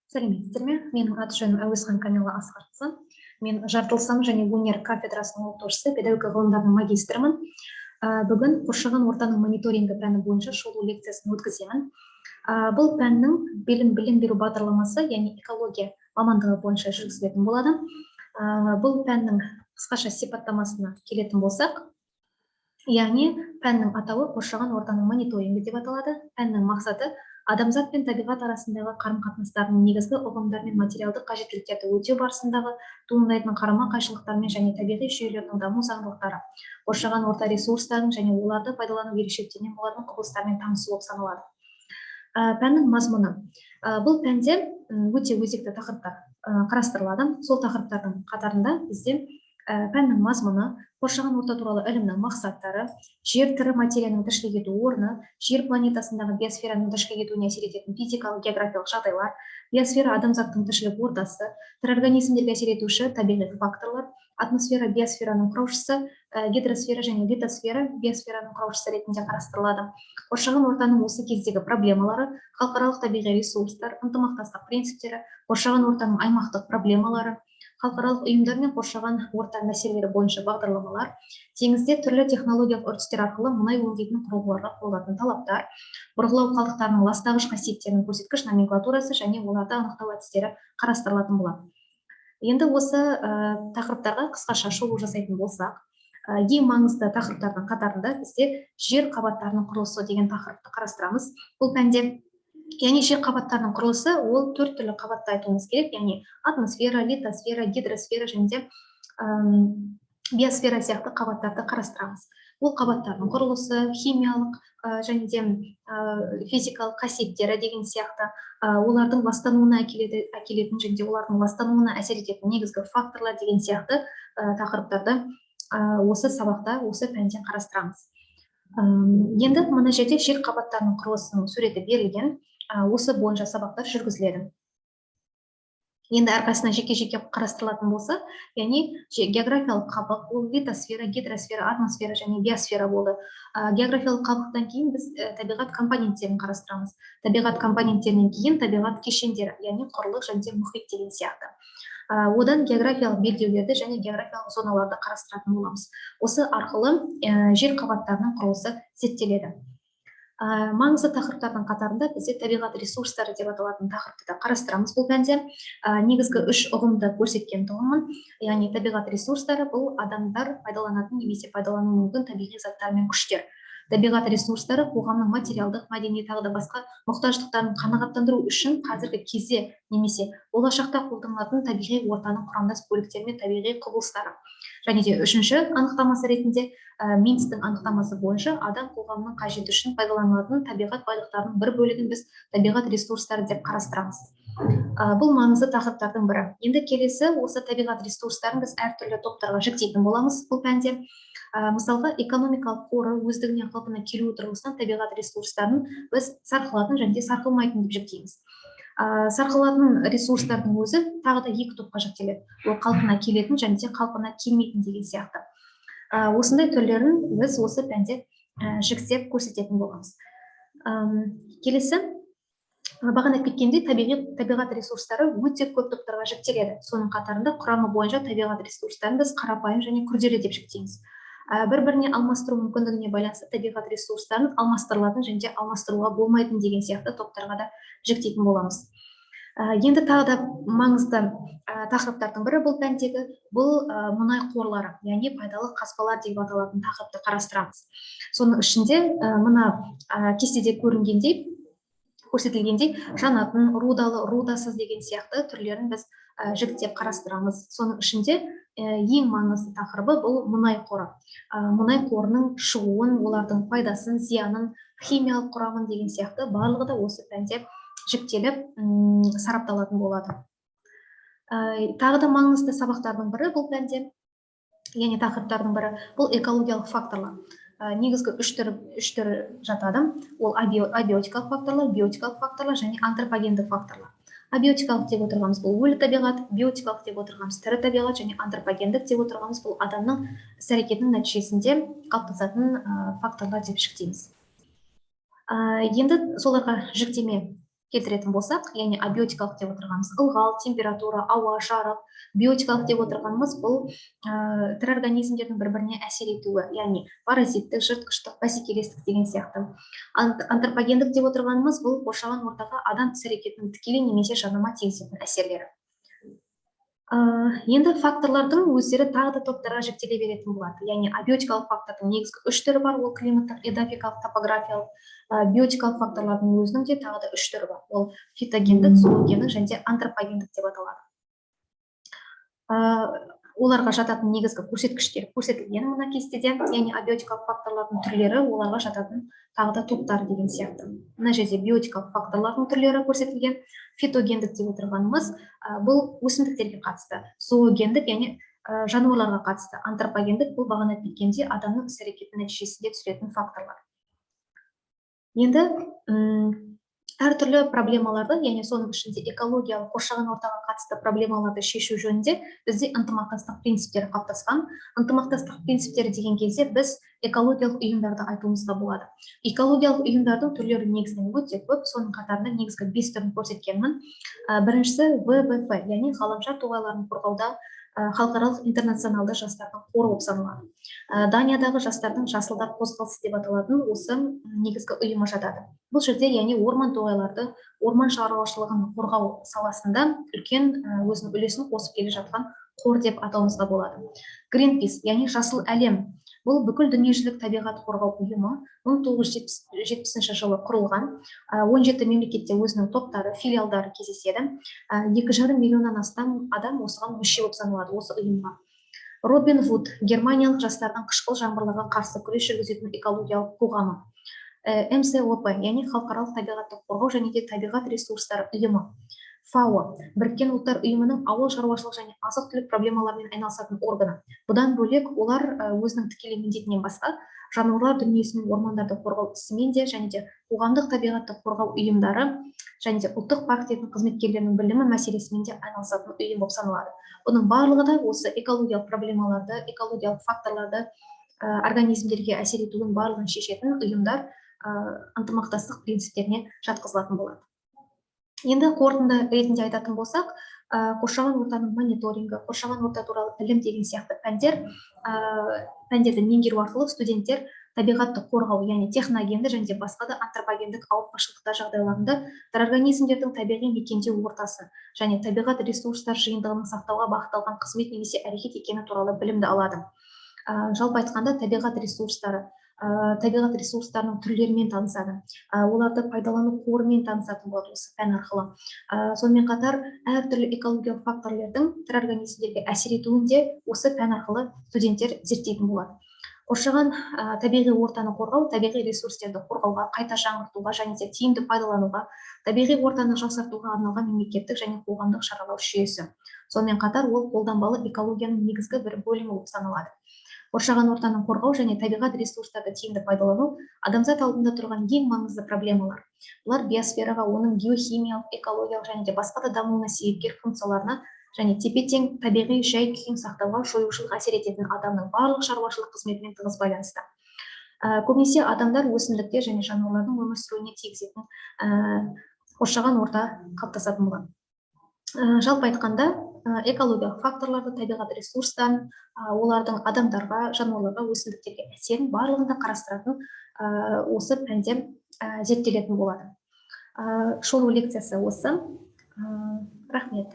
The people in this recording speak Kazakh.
Сәлеметсіздер ме? Менің аты жөнім Әуезхан Камила Асқарқызы. Мен жаратылыстану және өнер кафедрасының оқытушысы, педагогика ғылымдарының магистрімін. Бүгін қоршаған ортаның мониторингі пәні бойынша шолу лекциясын өткіземін. Бұл пәннің білім беру бағдарламасы, яғни экология мамандығы бойынша жүргізілетін болады. Бұл пәннің қысқаша сипаттамасына келетін болсақ, яғни пәннің атауы қоршаған ортаның мониторингі деп аталады. Пәннің мақсаты – адамзат пен табиғат арасындағы қарым-қатынастардың негізгі ұғымдар мен материалдық қажеттіліктерді өтеу барысындағы туындайтын қарама-қайшылықтармен және табиғи жүйелердің даму заңдылықтары, қоршаған орта ресурстарының және оларды пайдалану ерекшеліктерінен болатын құбылыстармен танысу болып саналады. Пәннің мазмұны. Бұл пәнде өте өзекті тақырыптар қарастырылады. Сол тақырыптардың қатарында бізде пәннің мазмұны: қоршаған орта туралы ілімнің мақсаттары, жер – тірі материяның тіршілік ету орны, жер планетасындағы биосфераның тіршілік етуіне әсер ететін физикалық, географиялық жағдайлар, биосфера – адамзаттың тіршілік ортасы, тірі организмдерге әсер етуші табиғи факторлар, атмосфера – биосфераның құраушысы, гидросфера және литосфера биосфераның құраушысы ретінде қарастырылады, қоршаған ортаның осы кездегі проблемалары, халықаралық табиғи ресурстар, ынтымақтастық принциптері, қоршаған ортаның аймақтық проблемалары, халықаралық ұйымдар мен қоршаған орта мәселелері бойынша бағдарламалар, теңізде түрлі технологиялық үрдістер арқылы мұнай өңдейтін құрылғыларға қойылатын талаптар, бұрғылау қалдықтарының ластағыш қасиеттерінің көрсеткіш номенклатурасы және оларды анықтау әдістері қарастырылатын болады. Енді осы тақырыптарға қысқаша шолу жасайтын болсақ, ең маңызды тақырыптардың қатарында бізде жер қабаттарының құрылысы деген тақырыпты қарастырамыз бұл пәнде. Яғни жер қабаттарының құрылысы, ол төрт түрлі қабатты айтуымыз керек, яғни атмосфера, литосфера, гидросфера және де биосфера сияқты қабаттарды қарастырамыз. Ол қабаттардың құрылысы, химиялық және де физикалық қасиеттері деген сияқты, олардың ластануына әкелетін және де олардың ластануына әсер ететін негізгі факторлар деген сияқты тақырыптарды осы сабақта, осы пәнде қарастырамыз. Енді мына жерде жер қабаттарының құрылысының суреті берілген, осы бойынша сабақтар жүргізіледі. Енді әрқайсысына жеке-жеке қарастырылатын болса, яғни географиялық қабық, ол литосфера, гидросфера, атмосфера және биосфера болды. Географиялық қабықтан кейін біз табиғат компоненттерін қарастырамыз. Табиғат компоненттерінен кейін табиғат кешендері, яғни құрлық және де мұхит деген сияқты. Одан географиялық белдеулерді және географиялық зоналарды қарастыратын боламыз. Осы арқылы жер қабаттарының құрылысы зерттеледі. Маңызды тақырыптардың қатарында бізде табиғат ресурстары деп аталатын тақырыпты да қарастырамыз бұл пәнде. Негізгі үш ұғымды көрсеткен тұғынмын. Яғни табиғат ресурстары – бұл адамдар пайдаланатын немесе пайдалануы мүмкін табиғи заттар мен күштер. Табиғат ресурстары – қоғамның материалдық, мәдени, тағы да басқа мұқтаждықтарын қанағаттандыру үшін қазіргі кезде немесе болашақта қолданылатын табиғи ортаның құрамдас бөліктері мен табиғи құбылыстары. Және де үшінші анықтамасы ретінде Минцтің анықтамасы бойынша адам қоғамының қажеті үшін пайдаланылатын табиғат байлықтарының бір бөлігін біз табиғат ресурстары деп қарастырамыз. Бұл маңызды тақырыптардың бірі. Енді келесі осы табиғат ресурстарын біз әртүрлі топтарға жіктейтін боламыз бұл пәнде. Мысалға, экономикалық қоры, өздігінен қалпына келуі тұрғысынан табиғат ресурстарын біз сарқылатын және де сарқылмайтын деп жіктейміз. Сарқылатын ресурстардың өзі тағы да екі топқа жіктеледі. Ол қалпына келетін және де қалпына келмейтін деген сияқты. Осындай түрлерін біз осы пәнде жіктеп көрсететін боламыз. Келесі бағана айтып кеткендей, табиғат ресурстары өте көп топтарға жіктеледі. Соның қатарында құрамы бойынша табиғат ресурстарын біз қарапайым және күрделі деп жіктейміз. Бір біріне алмастыру мүмкіндігіне байланысты табиғат ресурстарын алмастырылатын және де алмастыруға болмайтын деген сияқты топтарға да жіктейтін боламыз. Енді тағы да маңызды тақырыптардың бірі бұл пәндегі, бұл мұнай қорлары, яғни пайдалы қазбалар деп аталатын тақырыпты қарастырамыз. Соның ішінде мына кестеде көрінгендей, көрсетілгендей, жанатын, рудалы, рудасыз деген сияқты түрлерін біз жіктеп қарастырамыз. Соның ішінде ең маңызды тақырыбы бұл мұнай қоры. Мұнай қорының шығуын, олардың пайдасын, зиянын, химиялық құрамын деген сияқты барлығы да осы пәнде жіктеліп, сарапталатын болады. Тағы да маңызды сабақтардың бірі бұл пәнде, яғни тақырыптардың бірі, бұл экологиялық факторлар. Негізгі үш түрі жатады. Ол абиотикалық факторлар, биотикалық факторлар және антропогенді факторлар. Абиотикалық деп отырғанымыз бұл өлі табиғат, биотикалық деп отырғанымыз тірі табиғат және антропогендік деп отырғанымыз бұл адамның іс әрекетінің нәтижесінде қалыптасатын факторлар деп жіктейміз. Енді соларға жіктеме Келтіретін болсақ, яғни абиотикалық деп отырғанымыз ылғал, температура, ауа, жарық. Биотикалық деп отырғанымыз бұл тірі организмдердің бір біріне әсер етуі, яғни паразиттік, жыртқыштық, бәсекелестік деген сияқты. Антропогендік деп отырғанымыз бұл қоршаған ортаға адам іс әрекетінің тікелей немесе жанама тигізетін әсерлері. Енді факторлардың өздері тағы да топтарға жіктеле беретін болады. Яғни абиотикалық фактордың негізгі үш түрі бар: ол климаттық, эдафикалық, топографиялық. Биотикалық факторлардың өзінің де тағы да үш түрі бар: ол фитогендік, зоогендік және де антропогендік деп аталады. Оларға жататын негізгі көрсеткіштер көрсетілген мына кестеде, яғни абиотикалық факторлардың түрлері, оларға жататын тағы да топтары деген сияқты. Мына жерде биотикалық факторлардың түрлері көрсетілген. Фитогендік деп отырғанымыз бұл өсімдіктерге қатысты, зоогендік, яғни жануарларға қатысты, антропогендік бұл бағана айтып кеткендей, адамның іс әрекетінің нәтижесінде түсіретін факторлар. Енді әртүрлі проблемаларды, яғни соның ішінде экологиялық, қоршаған ортаға қатысты проблемаларды шешу жөнінде бізде ынтымақтастық принциптері қалыптасқан. Ынтымақтастық принциптері деген кезде біз экологиялық ұйымдарды айтуымызға болады. Экологиялық ұйымдардың түрлері негізінен өте көп, соның қатарында негізгі бес түрін көрсеткенмін. Біріншісі ВВФ, яғни ғаламшар тоғайларын қорғауда халықаралық интернационалды жастардың қоры болып саналады. Даниядағы жастардың «Жасылдар қозғалысы» деп аталатын осы негізгі ұйымы жатады бұл жерде. Яғни орман тоғайларды, орман шаруашылығын қорғау саласында үлкен өзінің үлесін қосып келе жатқан қор деп атауымызға болады. Гринпис, яғни «Жасыл әлем», бұл бүкіл дүниежүзілік табиғат қорғау ұйымы, 1970 жылы құрылған. 17 мемлекетте өзінің топтары, филиалдары кездеседі. 2,5 миллионнан астам адам осыған мүше болып саналады, осы ұйымға. Робин Вуд, германиялық жастардың қышқыл жаңбырларға қарсы күрес жүргізетін экологиялық қоғамы. МСОП, яғни халықаралық табиғатты қорғау және де табиғат ресурстары ұйымы. ФАО, Біріккен Ұлттар Ұйымының ауыл шаруашылық және азық түлік проблемаларымен айналысатын органы. Бұдан бөлек, олар өзінің тікелей міндетінен басқа жануарлар дүниесі мен ормандарды қорғау ісімен де және де қоғамдық табиғатты қорғау ұйымдары және де ұлттық парктердің қызметкерлерінің білімі мәселесімен де айналысатын ұйым болып саналады. Бұның барлығы да осы экологиялық проблемаларды, экологиялық факторларды, организмдерге әсер етудің барлығын шешетін ұйымдар ынтымақтастық принциптеріне жатқызылатын болады. Енді қорытынды ретінде айтатын болсақ, қоршаған ортаның мониторингі, қоршаған орта туралы ілім деген сияқты пәндерді меңгеру арқылы студенттер табиғатты қорғау, яғни техногенді және де басқа да антропогендік ауыртпашылықтар жағдайларында тірі организмдердің табиғи мекендеу ортасы және табиғат ресурстар жиынтығын сақтауға бағытталған қызмет немесе әрекет екені туралы білімді алады. Жалпы айтқанда, табиғат ресурстарының түрлерімен танысады, оларды пайдалану қорымен танысатын болады осы пән арқылы. Сонымен қатар әртүрлі экологиялық факторлердің тірі организмдерге әсер етуін де осы пән арқылы студенттер зерттейтін болады. Қоршаған табиғи ортаны қорғау табиғи ресурстерді қорғауға, қайта жаңғыртуға және де тиімді пайдалануға, табиғи ортаны жақсартуға арналған мемлекеттік және қоғамдық шаралар жүйесі. Сонымен қатар ол қолданбалы экологияның негізгі бір бөлімі болып саналады. Қоршаған ортаны қорғау және табиғат ресурстарды тиімді пайдалану адамзат алдында тұрған ең маңызды проблемалар. Бұлар биосфераға, оның геохимиялық, экологиялық және де басқа да дамуына себепкер функцияларына және тепе тең табиғи жай күйін сақтауға жоюшылық әсер ететін адамның барлық шаруашылық қызметімен тығыз байланысты. Көбінесе адамдар өсімдіктер және жануарлардың өмір сүруіне тигізетін қоршаған орта қалыптасатын болады. Жалпы айтқанда, экологиялық факторларды, табиғат ресурстарын, олардың адамдарға, жануарларға, өсімдіктерге әсерін барлығын да қарастыратын осы пәнде зерттелетін болады. Шолу лекциясы осы. Рахмет.